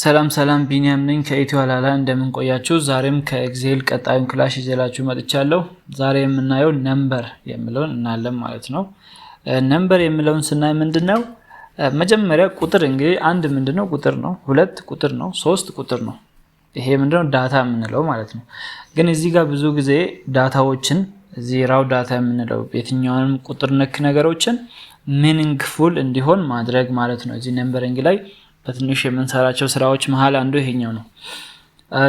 ሰላም ሰላም፣ ቢኒያም ነኝ ከኢትዮ አላላ። እንደምን ቆያችሁ? ዛሬም ከ Excel ቀጣዩን class ይዤላችሁ መጥቻለሁ። ዛሬ የምናየው number የሚለውን እናያለን ማለት ነው። Number የሚለውን ስናይ ምንድን ነው? መጀመሪያ ቁጥር እንግዲህ አንድ ምንድን ነው? ቁጥር ነው። ሁለት ቁጥር ነው። ሶስት ቁጥር ነው። ይሄ ምንድነው? Data የምንለው ማለት ነው። ግን እዚህ ጋር ብዙ ጊዜ data ዎችን፣ እዚህ raw data የምንለው የትኛውንም ቁጥር ነክ ነገሮችን meaningful እንዲሆን ማድረግ ማለት ነው። እዚህ numbering ላይ በትንሹ የምንሰራቸው ስራዎች መሀል አንዱ ይሄኛው ነው።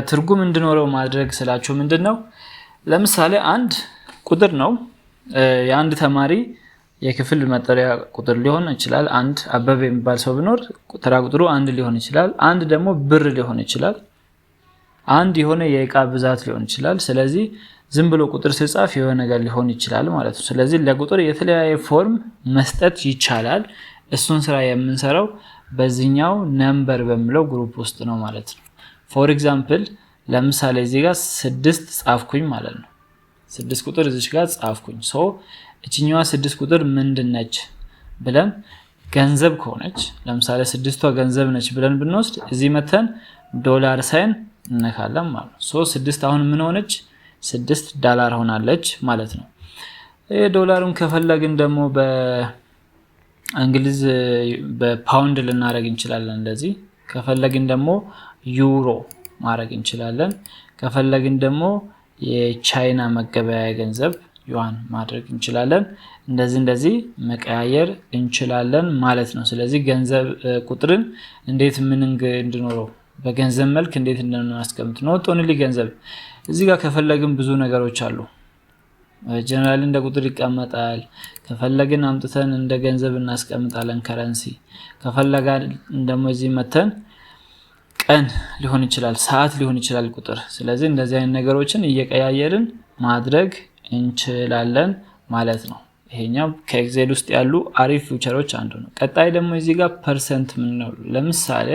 ትርጉም እንዲኖረው ማድረግ ስላችሁ ምንድን ነው? ለምሳሌ አንድ ቁጥር ነው። የአንድ ተማሪ የክፍል መጠሪያ ቁጥር ሊሆን ይችላል። አንድ አበበ የሚባል ሰው ቢኖር ተራ ቁጥሩ አንድ ሊሆን ይችላል። አንድ ደግሞ ብር ሊሆን ይችላል። አንድ የሆነ የእቃ ብዛት ሊሆን ይችላል። ስለዚህ ዝም ብሎ ቁጥር ሲጻፍ የሆነ ነገር ሊሆን ይችላል ማለት ነው። ስለዚህ ለቁጥር የተለያየ form መስጠት ይቻላል። እሱን ስራ የምንሰራው በዚህኛው number በሚለው group ውስጥ ነው ማለት ነው። For example፣ ለምሳሌ እዚህ ጋር ስድስት ጻፍኩኝ ማለት ነው። ስድስት ቁጥር እዚች ጋር ጻፍኩኝ። So እችኛዋ ስድስት ቁጥር ምንድን ነች ብለን፣ ገንዘብ ከሆነች፣ ለምሳሌ ስድስቷ ገንዘብ ነች ብለን ብንወስድ እዚህ መተን dollar sign እንነካለን ማለት ነው። So ስድስት አሁን ምን ሆነች? ስድስት ዳላር ሆናለች ማለት ነው። ይህ ዶላሩን ከፈለግን ደግሞ በእንግሊዝ በፓውንድ ልናደርግ እንችላለን። እንደዚህ ከፈለግን ደግሞ ዩሮ ማድረግ እንችላለን። ከፈለግን ደግሞ የቻይና መገበያያ ገንዘብ ዩዋን ማድረግ እንችላለን። እንደዚህ እንደዚህ መቀያየር እንችላለን ማለት ነው። ስለዚህ ገንዘብ ቁጥርን እንዴት meaning እንዲኖረው፣ በገንዘብ መልክ እንዴት እንደምናስቀምጥ ነው። Not only ገንዘብ፣ እዚህ ጋር ከፈለግን ብዙ ነገሮች አሉ። ጀነራል እንደ ቁጥር ይቀመጣል። ከፈለግን አምጥተን እንደ ገንዘብ እናስቀምጣለን currency። ከፈለግን ደግሞ እዚህ መተን ቀን ሊሆን ይችላል፣ ሰዓት ሊሆን ይችላል ቁጥር። ስለዚህ እንደዚህ አይነት ነገሮችን እየቀያየርን ማድረግ እንችላለን ማለት ነው። ይሄኛው ከ Excel ውስጥ ያሉ አሪፍ feature ኦች አንዱ ነው። ቀጣይ ደግሞ እዚህ ጋር percent ምንለው፣ ለምሳሌ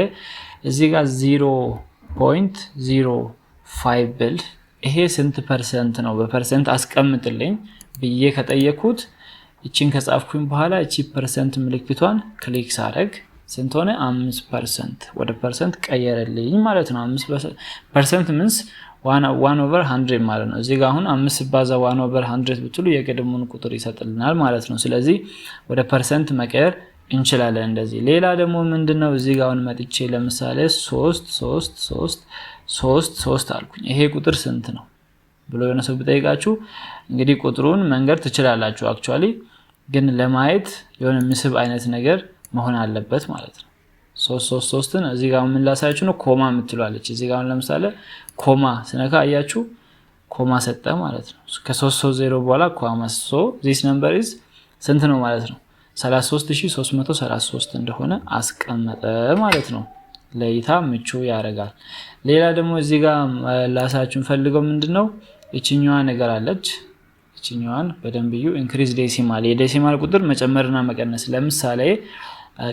እዚህ ጋር 0.05 ብል ይሄ ስንት percent ነው፣ በ percent አስቀምጥልኝ ብዬ ከጠየኩት፣ እቺን ከጻፍኩኝ በኋላ እቺ percent ምልክቷን click ሳደርግ ስንት ሆነ? 5% ወደ percent ቀየረልኝ ማለት ነው። 5% means 1/100 ማለት ነው። እዚህ ጋር አሁን አምስት ሲባዛ 1/100 ብትሉ የቅድሙን ቁጥር ይሰጥልናል ማለት ነው። ስለዚህ ወደ percent መቀየር እንችላለን እንደዚህ። ሌላ ደግሞ ምንድነው? እዚህ ጋር አሁን መጥቼ ለምሳሌ ሶስት ሶስት ሶስት ሶስት ሶስት አልኩኝ። ይሄ ቁጥር ስንት ነው ብሎ የሆነ ሰው ቢጠይቃችሁ እንግዲህ ቁጥሩን መንገር ትችላላችሁ። Actually ግን ለማየት የሆነ ምስብ አይነት ነገር መሆን አለበት ማለት ነው። ሶስት ሶስት ሶስትን እዚህ ጋር ምን ላሳያችሁ ነው? Comma የምትለዋለች። እዚህ ጋር ለምሳሌ comma ስነካ አያችሁ፣ comma ሰጠ ማለት ነው። ከሶስት ሶስት ዜሮ በኋላ comma። So this number is ስንት ነው ማለት ነው? 33,333 እንደሆነ አስቀመጠ ማለት ነው። ለእይታ ምቹ ያደርጋል። ሌላ ደግሞ እዚህ ጋር ላሳያችሁ የምፈልገው ምንድን ነው? ይችኛዋ ነገር አለች። ይችኛዋን በደንብ እዩ። Increase decimal፣ የ decimal ቁጥር መጨመርና መቀነስ። ለምሳሌ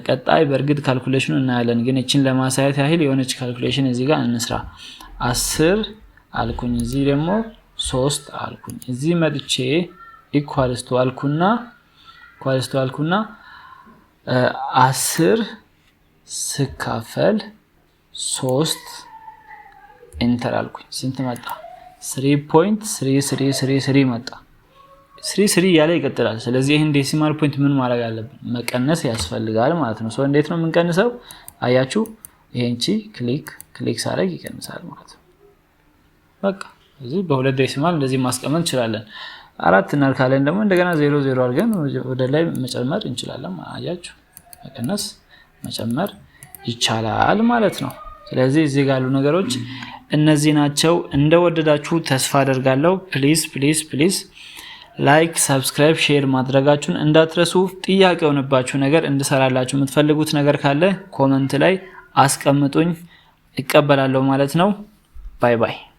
ቀጣይ በእርግጥ calculation ኑ እናያለን፣ ግን ይችን ለማሳየት ያህል የሆነች calculation እዚህ ጋር እንስራ። 10 አልኩኝ፣ እዚህ ደግሞ ሶስት አልኩኝ። እዚህ መጥቼ equals to አልኩና 10 ስካፈል ሶስት enter አልኩኝ። ስንት መጣ? 3.3333 መጣ። Three three እያለ ይቀጥላል። ስለዚህ ይህን decimal point ምን ማድረግ አለብን? መቀነስ ያስፈልጋል ማለት ነው። So እንዴት ነው የምንቀንሰው? አያችሁ፣ ይሄን click click ሳደርግ ይቀንሳል ማለት ነው። በቃ እዚህ በሁለት decimal እንደዚህ ማስቀመጥ እንችላለን። አራት እናልካለን ደግሞ እንደገና ዜሮ ዜሮ አድርገን ወደ ላይ መጨመር እንችላለን። አያችሁ፣ መቀነስ መጨመር ይቻላል ማለት ነው። ስለዚህ እዚህ ጋር ያሉ ነገሮች እነዚህ ናቸው። እንደወደዳችሁ ተስፋ አደርጋለሁ። Please, please, please like፣ subscribe፣ share ማድረጋችሁን እንዳትረሱ። ጥያቄ የሆነባችሁ ነገር፣ እንድሰራላችሁ የምትፈልጉት ነገር ካለ comment ላይ አስቀምጡኝ፣ እቀበላለሁ ማለት ነው። Bye bye።